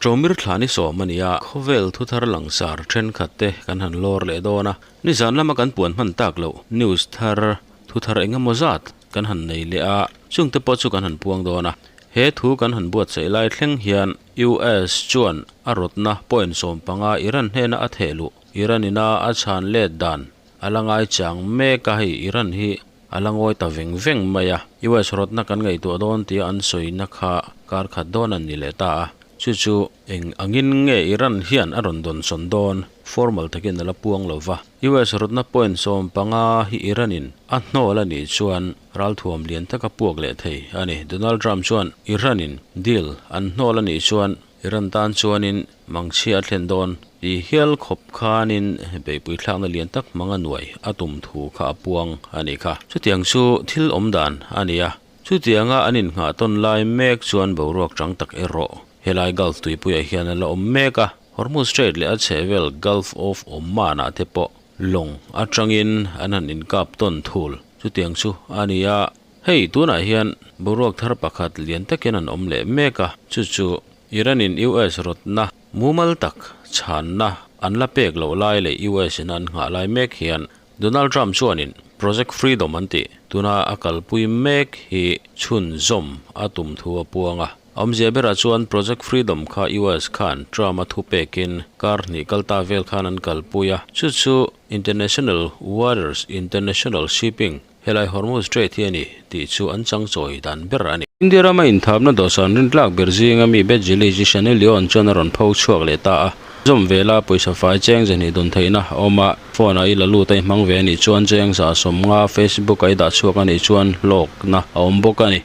Ṭomir thla ni sawm a ni a, khawvel thuthar langsar thenkhat te kan han lawr leh dawn a. Nizan lama kan puan hman tak loh news thar thuthar eng emaw zat kan han nei leh a, chungte pawh chu kan han puang dawn a. He thu kan han buatsaih lai thleng hian US chuan a rawtna point 15 Iran hnena a theh luh Iran ina a chhan let dan a la ngai chang mek a, hei Iran hi a la ngawi ta veng veng mai a. US rawtna kan ngaihtuah dawn tia an sawina kha kar khat dawn an ni leh ta a. Chu chu eng angin nge Iran hian a rawn dawn sawn dawn? Formal takin a la puang lo va. US rawtna point 15 hi Iran in a hnawl a nih chuan ralthuam lian taka puak leh thei a ni. Donald Trump chuan Iran in deal an hnawl a nih chuan Iran tan chuanin mangchhia a thlen dawn tih hial khawp khanin beihpui thlakna lian tak hmang a nuai a tum thu kha a puang a nih kha. Chutiang chu thil awm dan a ni a, chutianga an innghah tawn lai mek chuan boruak chang tak erawh helai Gulf tuipuiah hian a la awm mek a, Hormuz Strait leh a chhehvel Gulf of Oman ah te pawh lawng atangin an han inkap tawn thul. Chutiang chu a ni a. Hei, tunah hian boruak thar pakhat lian takin an awm leh mek a, chu chu Iran in US rawtna mumal tak chhanna an la pek loh lai leh US in an nghah lai mek hian Donald Trump chuanin Project Freedom an tih tuna a kalpui mek hi chhunzawm a tum thu a puang a. Awmzia berah chuan Project Freedom kha US khan Trump a thupekin kar hnih kal ta vel khan an kalpui a, chu chu International Waters International Shipping Helai Hormuz Strait hi a ni tih chu an changchawi dan ber a ni. India rama inthapna dawhsan rintlak ber zinga mi Bejili chi Sunny Leone chuan a rawn pho chhuak leh ta a. Zawm vela pawisa fai cheng zahnih dawn theihna a awm a, phone ah i la lut a i hmang ve a nih chuan cheng 150 Facebook ah i dah chhuak a nih chuan hlawkna a awm bawk a ni.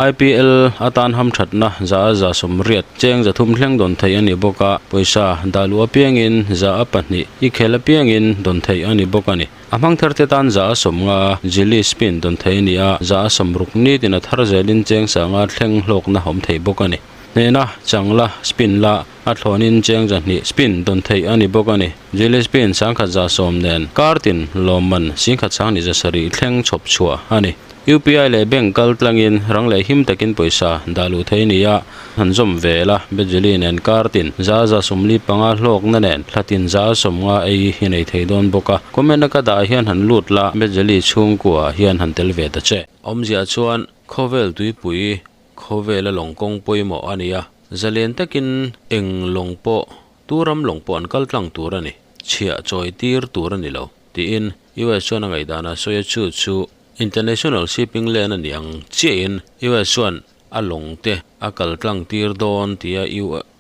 IPL atan hamthatna 180 cheng 300 thleng dawn theih a ni bawk a, pawisa dah luh apiangin 2% i khel apiangin dawn theih a ni bawk a ni. A hmang thar te tan 150 Jili spin dawn thei a ni a, 60 nitin a thar zelin cheng 500 thleng hlawkna awm thei bawk a ni. Hnehna, changla, spin la, a thlawnin cheng 200 spin dawn theih a ni bawk a ni. Jili spin 1110 nen kar tin lawmman 10 sang 700 thleng chhawp chhuah a ni. UPI leh bank kal tlangin rang leh him takin pawisa dah luh thei a ni a, han zawm ve la, Bejeli nen kar tin 145 hlawkna nen thla tin 150 ei hi nei thei dawn bawk a, comment a ka dah hian han lut la, Bejeli chhungkua hian han tel ve ta che. Awmzia chuan khawvel tuipui khawvela lawng kawng pawimawh a ni a, zalen takin eng lawng pawh tu ram lawng pawh an kal tlang tur a ni, chhiah chawi tir tur a ni lo, tiin US chuan a ngaihdan a sawi a chu chu International Shipping Lane a ni ang chiahin US chuan a lawng te a kal tlang tir dawn tia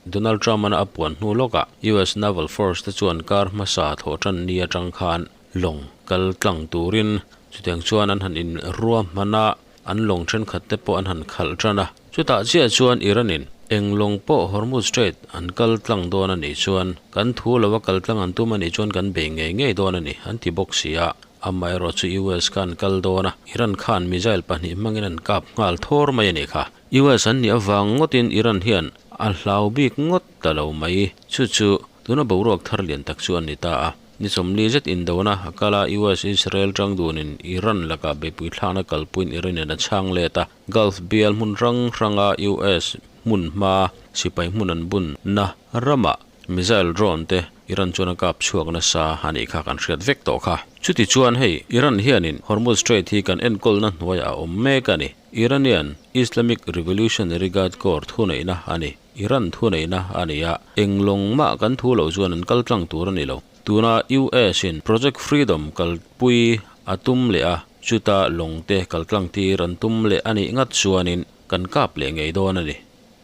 Donald Trump an a puan hnu lawkah US Naval Force te chuan kar hmasa thawh tan ni atang khan lawng kal tlang turin chutiang chuan an han in ruahman a, an lawng thenkhat te pawh an han khalh tan a. Chutah chiah chuan Iran in eng lawng pawh Hormuz Strait an kal tlang dawn a nih chuan kan thu lova kal tlang an tum a nih chuan kan bei ngei ngei dawn a ni an ti bawk si a. Amaherawh chu US khan kal dawn a, Iran khan missile pahnih hmangin an kap nghal thawr mai a nih kha. US an nih avang ngawtin Iran hian a hlau bik ngawt ta lo mai. Chu chu tuna boruak thar lian tak chu a ni ta a. Ni 40 zet indona a kal a, US Israel tang dunin Iran lakah beihpui thlakna kalpuiin Iran in a chhang let a. Gulf bial hmun hrang hranga US hmun hma sipai hmun an bunna ramah missile drone te Iran chuan a kap chhuak nasa a nih kha kan hriat vek tawh kha. Chuti chuan hei Iran hianin Hormuz Strait hi kan enkawlna hnuaiah a awm mek a ni. Iranian Islamic Revolutionary Guard Corps thuneihna a ni. Iran thuneihna a ni a, eng lawng mah kan thu loh chuan an kal tlang tur a ni lo. Tuna US in Project Freedom kalpui a tum leh a, chuta lawng te kal tlang tir an tum leh a nih ngat chuanin kan kap leh ngei dawn a ni,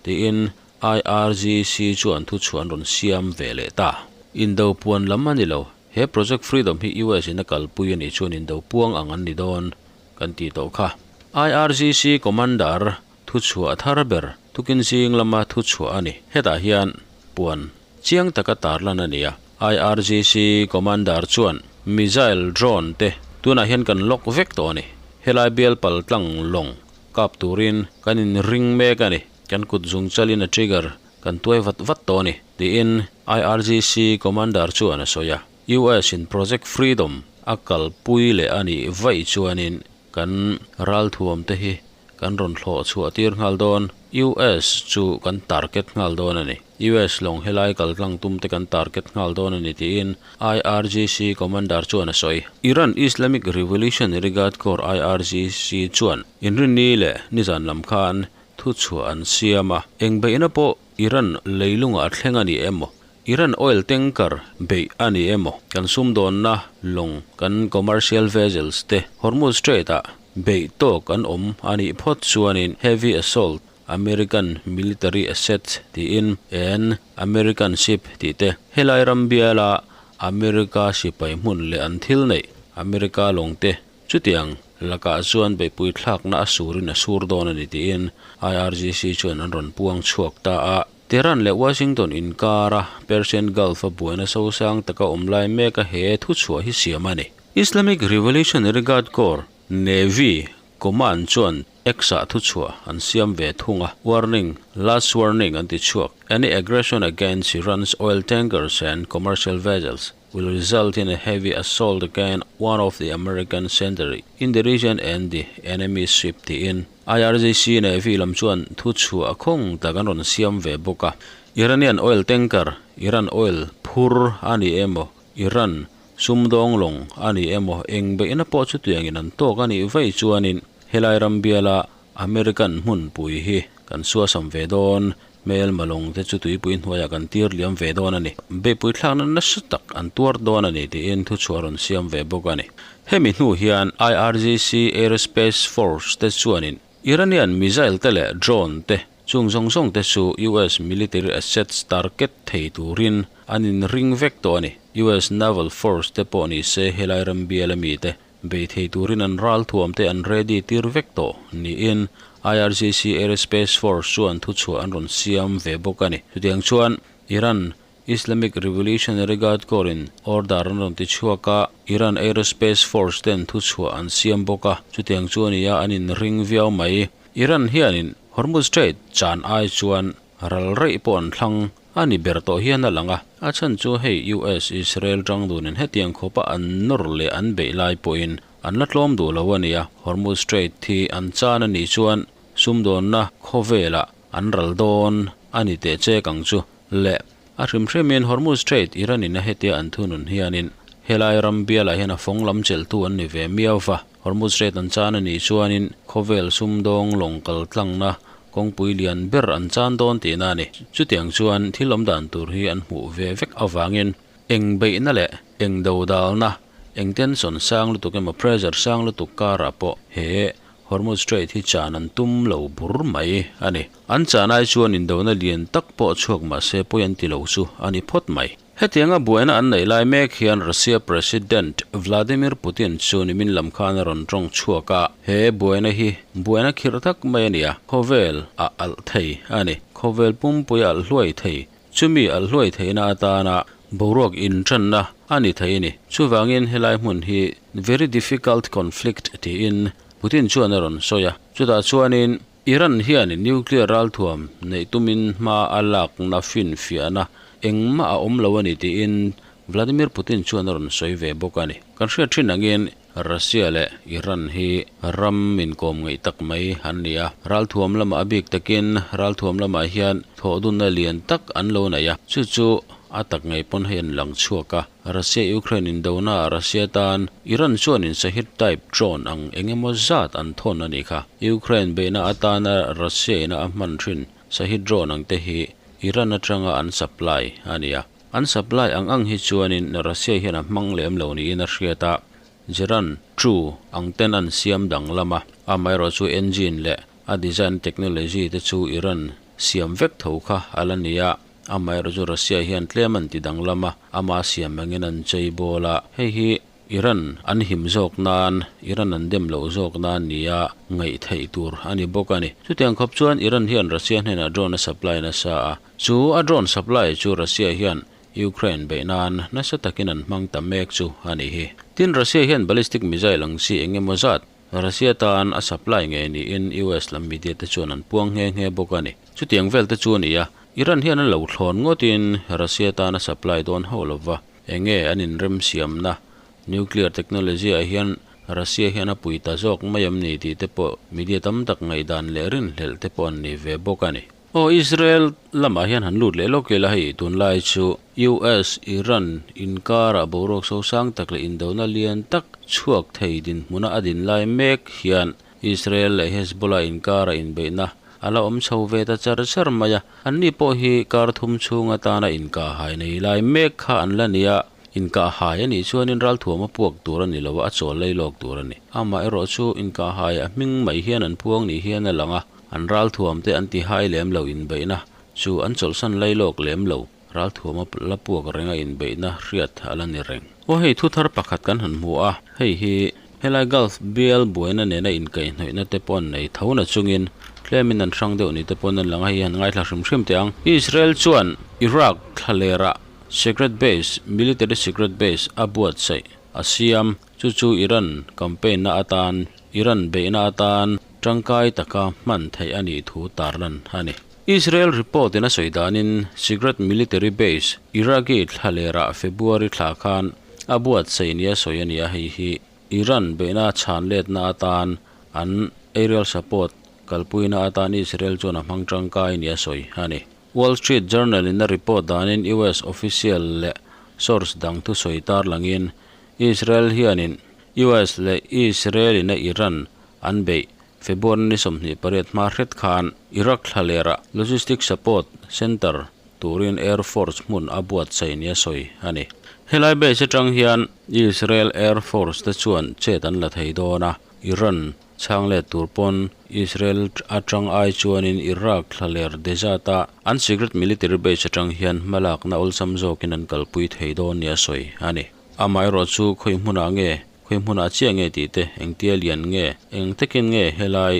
tiin IRGC chuan thuchhuah an rawn siam ve leh ta. Indo puan lam a ni lo. He Project Freedom hi US in a kalpui a nih chuan indo puang ang an ni dawn kan tih tawh kha. IRGC Commander thuchhuah thar ber tukin zing lama thuchhuah a ni. Hetah hian puan chiang taka tarlan a ni a. IRGC Commander chuan missile drone te tunah hian kan lock vek tawh a ni. Helai bial pal tlang lawng kap turin kan inring mek a ni. Kan kut zung chalin a trigger kan tuai vat vat tawh a ni, tiin IRGC commander chuan a sawi a. US in Project Freedom a kalpui leh a nih vaih chuanin kan ralthuam te hi kan rawn thlawh chhuah tir nghal dawn. US chu kan target nghal dawn a ni. US lawng helai kaltlang tum te kan target nghal dawn a ni tiin IRGC commander chuan a sawi. Iran Islamic Revolutionary Guard Corps, IRGC, chuan inrinni leh nizan lam khan thuchhuah an siam a, eng beihna pawh Iran leilungah a thleng a ni emaw, Iran oil tanker beih a ni emaw, kan sumdawnna lawng, kan commercial vessels te Hormuz Strait-ah beih tawk an awm a nih phawt chuanin heavy assault American military assets tiin and American ship tih te helai ram biala America sipai hmun leh an thil neih America lawng te chutiang lakah chuan beihpui thlakna a surin a sur dawn a ni tiin IRGC chuan an rawn puang chhuak ta a. Tehran leh Washington inkara Persian Gulf a buaina sosang taka awm lai meka he thuchhuah hi siam a ni. Islamic Revolutionary Guard Corps, Navy, Command chuan X-ah thuchhuah an siam ve thung a, Warning, last warning an ti chhuak, Any aggression against Iran's oil tankers and commercial vessels will result in a heavy assault against one of the American center in the region and the enemy ship tiin IRGC Navy lam chuan thuchhuah khawng tak an rawn siam ve bawk a. Iranian oil tanker, Iran oil phur a ni emaw, Iran Sumdawng lawng a ni emaw eng beihna pawh chutiangin an tawk a nih vaih chuanin helai ram biala American hmunpui hi kan suasam ve dawn, hmelma lawng te chu tuipui hnuaiah kan tir liam ve dawn a ni. Beihpui thlakna nasa tak an tuar dawn a ni tiin thuchhuah rawn siam ve bawk a ni. Hemi hnu hian IRGC Aerospace Force te chuanin Iranian missile te leh drone te chung zawng zawng te chu US military assets target thei turin an inring vek tawh a ni. US Naval Force te pawh ni se helai ram bial ami te bei thei turin an ralthuam te an ready tir vek tawh niin IRGC Aerospace Force chuan thuchhuah an rawn siam ve bawk a ni. Chutiang chuan Iran Islamic Revolutionary Guard Corps in order an rawn ti chhuak a, Iran Aerospace Force ten thuchhuah an siam bawk a, chutiang chu a ni a, an inring viau mai. Iran hianin Hormuz Strait chan ai chuan ral reih pawh an thlang a ni ber tawh hian a lang a, a chhan chu hei US Israel tang dunin hetiang khawpa an nawr leh an beih lai pawhin an la tlawm duh lo a ni a, Hormuz Strait hi an chan a nih chuan sumdawnna khawvelah an ral dawn a ni teh chek ang chu. Le, a hrim hrimin Hormuz Strait Iran in a hetia an thunun hianin helai ram bialah hian a fawng lam chelhtu an ni ve miau va. Hormuz Strait an chan a nih chuanin khawvel sumdawng lawng kal tlangna kawngpui lian ber an chan dawn tihna a ni. Chutiang chuan thil awm dan tur hi an hmuh ve vek avangin eng beihna leh eng dodalna, eng tension sang lutuk emaw pressure sang lutuk karah pawh he Hormuz Strait hi chan an tum lo bur mai a ni. An chan ai chuan indona lian tak pawh chhuak mah se pawi an ti lo chu a ni phawt mai. Hetianga buaina an neih lai mek hian Russia President Vladimir Putin chu nimin lam khan a rawn tawng chhuak a, he buaina hi buaina khirh tak mai a ni a, khawvel a alh thei a ni. Khawvel pumpui a alh hluai thei. Chumi alh hluai theihna atana boruak intanna a ni thei a ni. Chuvangin helai hmun hi very difficult conflict tiin Putin chuan a rawn sawi a. Chutah chuanin Iran hianin nuclear ralthuam neih tumin hma a lakna finfiahna engmah a awm lo a ni tiin Vladimir Putin chuan a rawn sawi ve bawk a ni. Kan hriat thin angin Russia leh Iran hi ram inkawm ngaih tak mai an ni a, ralthuam lamah a bik takin ralthuam lamah hian thawhdunna lian tak an lo nei a, chu chu a tak ngei pawn hei an lang chhuak a. Russia-Ukraine indonaah Russia tan Iran chuanin Shahed type drone ang eng emaw zat an thawn a nih kha. Ukraine beihna atana Russia ina a hman thin Shahed drone ang te hi Iran atanga an supply a ni a. An supply ang ang hi chuanin Russia hian a hmang lem lo niin a hriat a, Geran True ang ten an siam danglam a, amaherawh chu engine leh a design technology te chu Iran siam vek tho kha a la ni a, amaherawh chu Russia hian tlem an ti danglam a, ama siam angin an chei bawl a, hei hi Iran an him zawk nan, Iran an dem loh zawk nan nia ngaih theih tur a ni bawk a ni. Chutiang khawp chuan Iran hian Russia hnenah drone a supply nasa a, chu a drone supply chu Russia hian Ukraine beih nan nasa takin an hmang ta mek chu a ni hi. Tin, Russia hian ballistic missile ang chi eng emaw zat Russia tan a supply ngei niin US lam media te chuan an puang nghe nghe bawk a ni. Chutiang vel te chu a ni a, Iran hian a lo thlawn ngawtin Russia tan a supply dawn hauh lova. Enge an inremsiamna nuclear technology ah hian Russia hian a pui ta zawk mai em ni tih te pawh media tam tak ngaihdan leh rinhlelh te pawh an nei ve bawk a ni. Aw Israel lamah hian han lut leh lawk ila hei tunlai chu US Iran inkarah boruak sosang tak leh indona lian tak chhuak thei dinhmuna a din lai mek hian Israel leh Hezbollah inkarah inbeihna a la awm chho ve ta char char mai a, anni pawh hi kar thum chhung atana inkahhai nei lai mek kha an la ni a, inkahhai a nih chuanin ralthuam a puak tur a ni lo a, a chawl lei lawk tur a ni. Amaherawh chu inkahhai a hming mai hian an phuang ni hian a lang a, an ralthuam te an ti hai lem lo inbeihna chu an chawlhsan lei lawk lem lo, ralthuam a la puak reng a inbeihna hriat a la ni reng. Aw hei thuthar pakhat kan han hmu a, hei hi Helai Gulf bial buaina nena inkaihhnawihna te pawh an nei tho na chungin tlemin an hrang deuh ni te pawhin an lang a, hei han ngaithla hrim hrim teh ang. Israel chuan Iraq thlalerah secret base, military secret base, a buatsaih a siam, chu chu Iran campaign na atan, Iran beihna atan tangkai taka hman theih a nih thu tarlan a ni. Israel report in a sawi danin secret military base Iraqi thlalerah February thla khan A buatsaih nia sawi a ni a, hei hi Iran beihna chhan letna atan an aerial support kalpuina atan Israel chuan a hmang tangkai nia sawi a ni. Wall Street Journal in a report danin US official leh source dang thusawi tarlangin Israel hianin US leh Israel in a Iran an beih February ni 28 hma hret khan Iraq thlalerah logistic support center turin Air Force hmun a buatsaih nia sawi a ni. Helai base atang hian Israel Air Force te chuan chet an la thei dawn a, Iran chhang let tur pawn Israel atang ai chuanin Iraq thlaler desert a an secret military base atang hian hmalakna awlsam zawkin an kalpui thei dawn nia sawi a ni. Amaherawh chu khawi hmunah nge Khawi hmunah chiah nge tih te, engtia lian nge, eng takin nge helai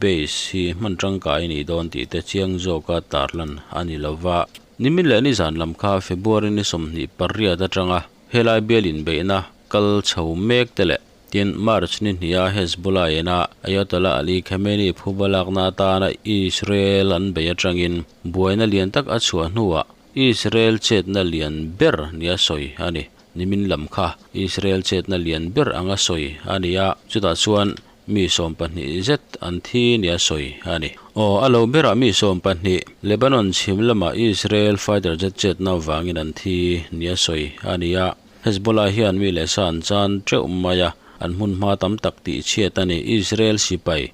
base hi hman tangkai a nih dawn tih te chiang zawka tarlan a ni lo va. Nimin leh nizan lam kha February ni 28 atanga helai bial inbeihna kal chho mek te leh tin March ni hniha Hezbollah ina Ayatollah Ali Khamenei phuba lakna atana Israel an bei atangin buaina lian tak a chhuah hnuah Israel chetna lian ber nia sawi a ni. Nimin lam kha Israel chetna lian ber anga sawi a ni a, chutah chuan mi 12 zet an thi nia sawi a ni. Aw, a lo berah mi 12 Lebanon chhim lamah Israel fighter jet chetna vangin an thi nia sawi a ni a. Hezbollah hian mi leh sa an chan teuh mai a, an hmun hma tam tak tih chhiat a ni. Israel sipai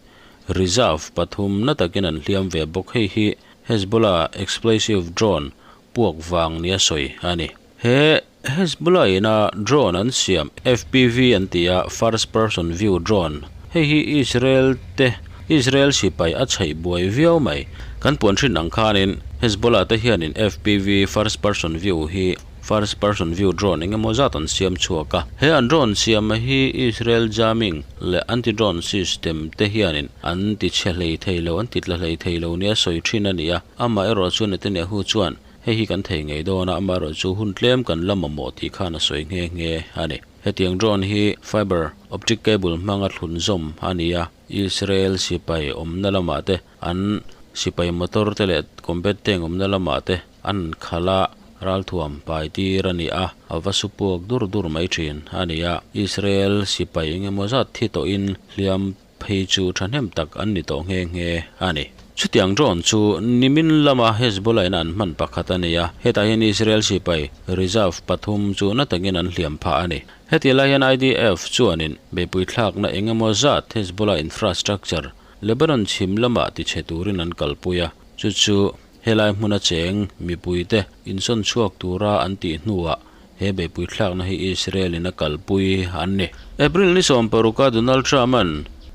reserve pathum na takin an hliam ve bawk. Hei hi Hezbollah explosive drone puak vang nia sawi a ni. He Hezbollah ina drone an siam FPV an ti a, first person view drone, hei hi Israel te Israel sipai a chheih buai viau mai. Kan puan hrin ang khanin Hezbollah te hianin FPV first person view hi First person view drone eng emaw zat an siam chhuak a, he an drone siam hi Israel jamming leh anti-drone system te hianin an ti chhe hlei thei lo, an ti tla hlei thei lo nia sawi thin a ni a. Amaherawh chu Netanyahu chuan hei hi kan thei ngei dawn a, amaherawh chu hun tlem kan la mamawh tih khan a sawi nghe nghe a ni. Hetiang drone hi fiber optic cable hmanga thlun zawm a ni a, Israel sipai awmna lamah te an sipai motor te leh combat tank awmna lamah te an khalh a, ralthuam pai tir a ni a, a va su puak dur dur mai thin a ni a. Israel sipai eng emaw zat thi tawhin hliam phei chu thahnem tak an ni tawh nghe nghe a ni. Chutiang drone chu nimin lama Hezbollah in an hman pakhat a ni a, hetah hian Israel sipai reserve pathum chu na takin an hliam phah a ni. Heti lai hian IDF chuanin beihpui thlakna eng emaw zat Hezbollah infrastructure Lebanon chhim lamah tichhe turin an kalpui a, chu chu Helai hmuna cheng mipuite insawn chhuak tura an tih hnuah he beihpui thlakna hi Israel in a kalpui an ni. April ni 16 a Donald Trump-a'n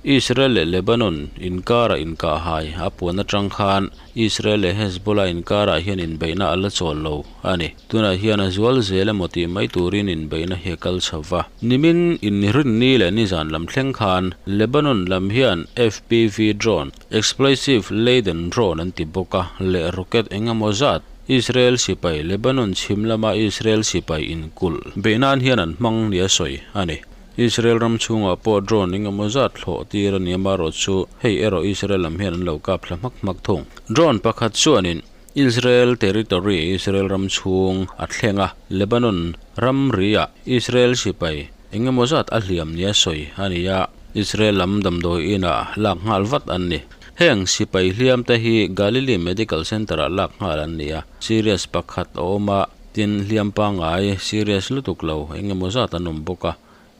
Israel leh Lebanon inkara inkahhai a puan atang khan Israel leh Hezbollah inkarah hian inbeihna a la chawl lo a ni. Tunah hian a zual zel emaw tih mai turin inbeihna hi a kal chho va. Nimin inrinni leh nizan lam thleng khan Lebanon lam hian FPV drone, Explosive laden drone an ti bawk a, leh rocket eng emaw zat Israel sipai Lebanon chhim lama Israel sipai inkulh beih nan hian an hmang nia sawi a ni. Israel ram chhungah pawh drone eng emaw zat thlawh tir a ni amaherawh chu hei erawh Israel lam hian an lo kap thla hmak hmak thung. Drone pakhat chuanin Israel territory, Israel ram chhung, a thleng a, Lebanon ramri-ah Israel sipai. Engemaw zat a hliam nia sawi a ni a, Israel lam damdawi inah lak nghal vat an ni. Heng sipai hliam te hi Galilee Medical Centre-ah lak nghal an ni a, serious pakhat a awm a, tin hliam pangngai serious lutuk lo engemaw zat an awm bawk a,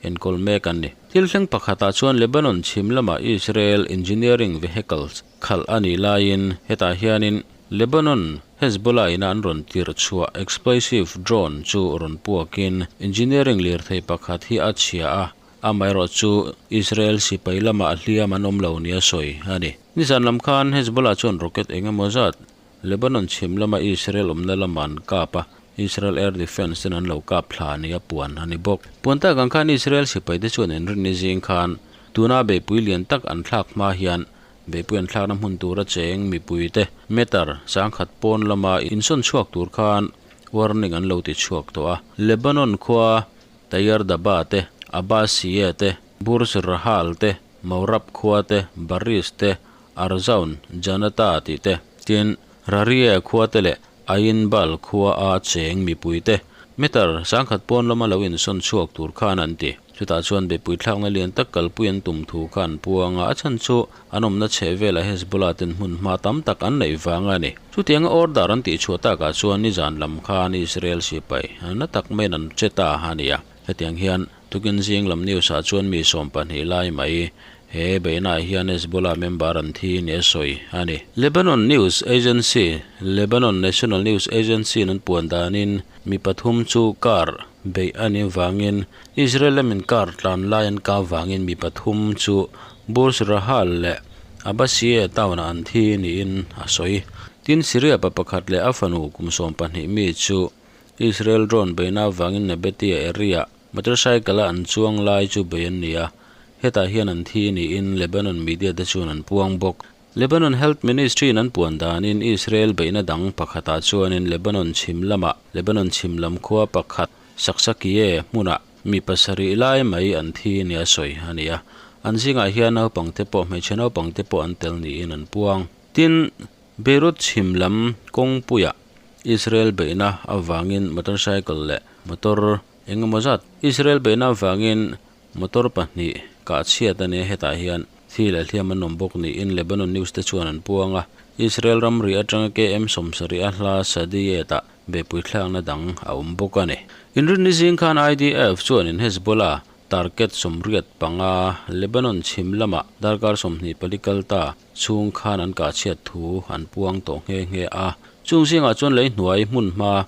enkawl mek an ni. Thil thleng pakhatah chuan Lebanon chhim lamah Israel engineering vehicles khalh a nih laiin hetah hianin Lebanon Hezbollah ina an rawn tirh chhuah explosive drone chu rawn puakin engineering lirthei pakhat hi a chhia a, amaherawh chu Israel sipai lamah hliam an awm lo nia sawi a ni. Nizan lam khan Hezbollah chuan rocket eng emaw zat Lebanon chhim lama Israel awmna lamah an kap a, Israel Air Defence ten an lo kap thla nia puan a ni bawk. Puan tak ang khan Israel sipaite chuan inrinni zing khan tuna beihpui lian tak an thlak hma hian Beihpui an thlakna hmun tura cheng mipuite meter sangkhat pawn lama insawn chhuak tur khan warning an lo ti chhuak tawh a. Lebanon khua Tayar Daba te, Abbasiye te, Burj Rahal te, Maurab khua te, Baris te, Arzaun, Janata tih te, tin Rarieh khua te leh Ain Bal khua a cheng mipuite meter sangkhat pawn lama lo insawn chhuak tur khan an ti. Chutah chuan beihpui thlakna lian tak kalpui an tum thu kha an puang a, a chhan chu an awmna chheh velah Hezbollah ten hmun hma tam tak an neih vang a ni. Chutianga order an tihchhuah takah chuan nizan lam khan Israel sipai na tak maiin an che ta a ni a. Hetiang hian tukin zing lam news ah chuan mi 12 lai mai he beihnaah hian Hezbollah member an thi nia sawi a ni. Lebanon News Agency, Lebanon National News Agency in an puan danin mi pathum chu car beih a nih vangin Israel lamin car tlan lai an kap vangin mi pathum chu Burj Rahal leh Abbasieh town ah an thi niin a sawi. Tin, Syria pa pakhat leh a fanu kum 12 mi chu Israel drone beihna avangin Nabatea area motorcycle a an chuang lai chu bei an ni a, hetah hian an thi niin Lebanon media te chuan an puang bawk. Lebanon Health Ministry in an puan danin Israel beihna dang pakhatah chuanin Lebanon chhim lamah Lebanon chhim lam khua pakhat Saksakiye hmunah mi pasarih lai mai an thi nia sawi a ni a, an zingah hian naupangte pawh hmeichhe naupangte pawh an tel niin an puang. Tin, Beirut chhim lam kawngpuiah Israel beihna avangin motorcycle leh motor eng emaw zat Israel beihna avangin motor pahnih kah chhiat a nia hetah hian thi leh hliam an awm bawk niin Lebanon news te chuan an puang a. Israel ramri atanga KM 70 a hla Sadiyet-ah beihpui thlakna dang a awm bawk a ni. Inrinni zing khan IDF chuanin Hezbollah target 85 Lebanon chhim lamah darkar 24 kal ta chhung khan an kah chhiat thu an puang tawh nghe nghe a. Chung zingah chuan lei hnuai hmun hma,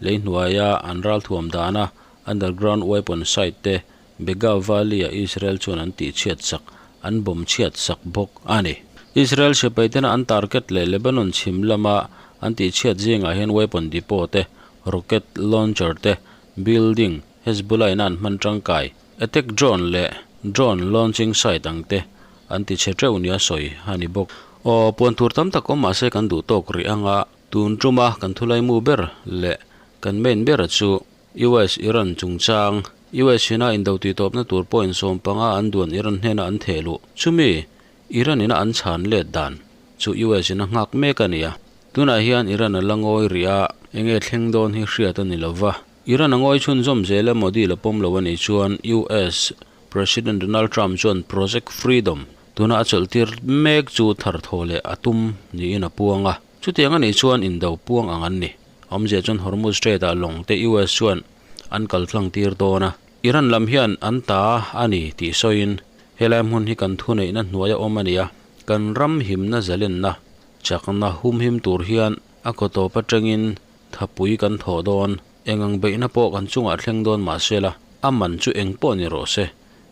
lei hnuaia an ral thuam dana underground weapon site te Bekaa Valley-ah Israel chuan an tih chhiat sak, an bomb chhiat sak bawk a ni. Israel sipai tena an target leh Lebanon chhim lama an tih chhiat zingah hian weapon depot te, rocket launcher te, building, Hezbollah ina an hman tangkai, attack drone leh drone launching site ang te an ti chhe teuh nia sawi a ni bawk. Aw, puan tur tam tak awm mahse kan duh tawk rih ang a, tun tuma kan thulaimu ber leh kan main ber chu US Iran chungchang, US hina indo tihtawpna tur point 15 an duan Iran hnena an theh luh chumi Iran ina an chhan let dan chu US in a nghak mek a ni a. Tunah hian Iran a la ngawi rih a, enge thleng dawn hi hriat a ni lova. Iran a ngawi chhunzawm zel a Modi la pawm lo a nih chuan US President Donald Trump chuan Project Freedom tuna a chawlhtir mek chu thar thaw leh a tum niin a puang a. Chutiang a nih chuan indo puang ang an ni. Awmzia chuan Hormuz Strait-ah lawng te US chuan an kal tlang tir dawn a. Iran lam hian an ta a ni tih sawiin helai hmun hi kan thuneihna hnuaia awm a ni a, kan ram himna zalenna chakna humhim tur hian a kaw tawp atangin thapui kan thawh dawn. Eng ang beihna pawh kan chungah thleng dawn mah se la, a man chu eng pawh ni rawh se.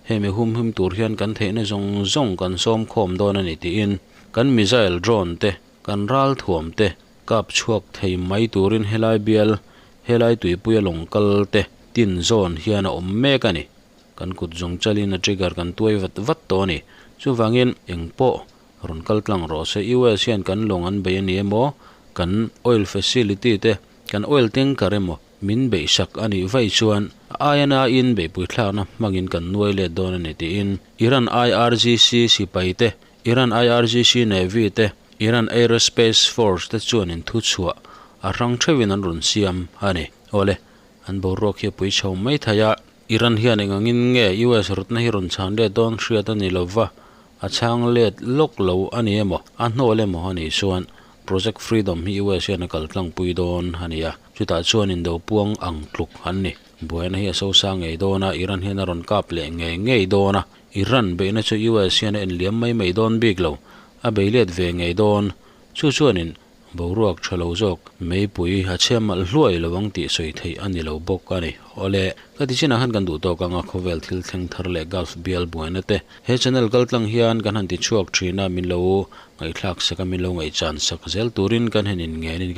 Hemi humhim tur hian kan theihna zawng zawng kan sawm khawm dawn a ni tiin kan missile drone te, kan ral thuam te kap chhuak thei mai turin helai bial, helai tuipuia lawng kal te tin zawn hian a awm mek a ni. Kan kut zawng chalin a trigger kan tuai vat vat tawh a ni. Chuvangin eng pawh rawn kal tlang rawh se. US hian kan lawng an bei a ni emaw, kan oil facility te, kan oil tanker emaw min beihsak a nih vaih chuan a aia in beihpui thlakna hmangin kan nuai let dawn a ni tiin Iran IRGC sipai te, Iran IRGC Navy te, Iran Aerospace Force te chuan in thuchhuah a hrang theuhin an rawn siam a ni. Awle, an boruak hi a pui chho mai thei a. Iran hian eng angin nge US rawtna hi rawn chhan let dawn hriat a ni lova, a chhang let lawk lo a ni emaw, a hnawl emaw a nih chuan Project Freedom hi US hian a kal tlangpui dawn a ni a, chutah chuan indo puang ang tluk an ni. Buaina hi a sosa ngei dawn a, Iran hian a rawn kap leh ngei ngei dawn a, Iran beihna chu US hian a enliam mai mai dawn bik lo, a bei let ve ngei dawn. Chu chuanin boruak tha lo zawk meipui a chhe malh hluai lo ang tih sawi theih a ni lo bawk a ni. Awle, ka ti chinah khan kan duh tawk anga khawvel thil thleng thar leh Gulf bial buaina te he channel kal tlang hian kan han ti chhuak thin a, min lo ngaihthlak sak a, min lo ngaihchan sak zel turin kan han inngenin.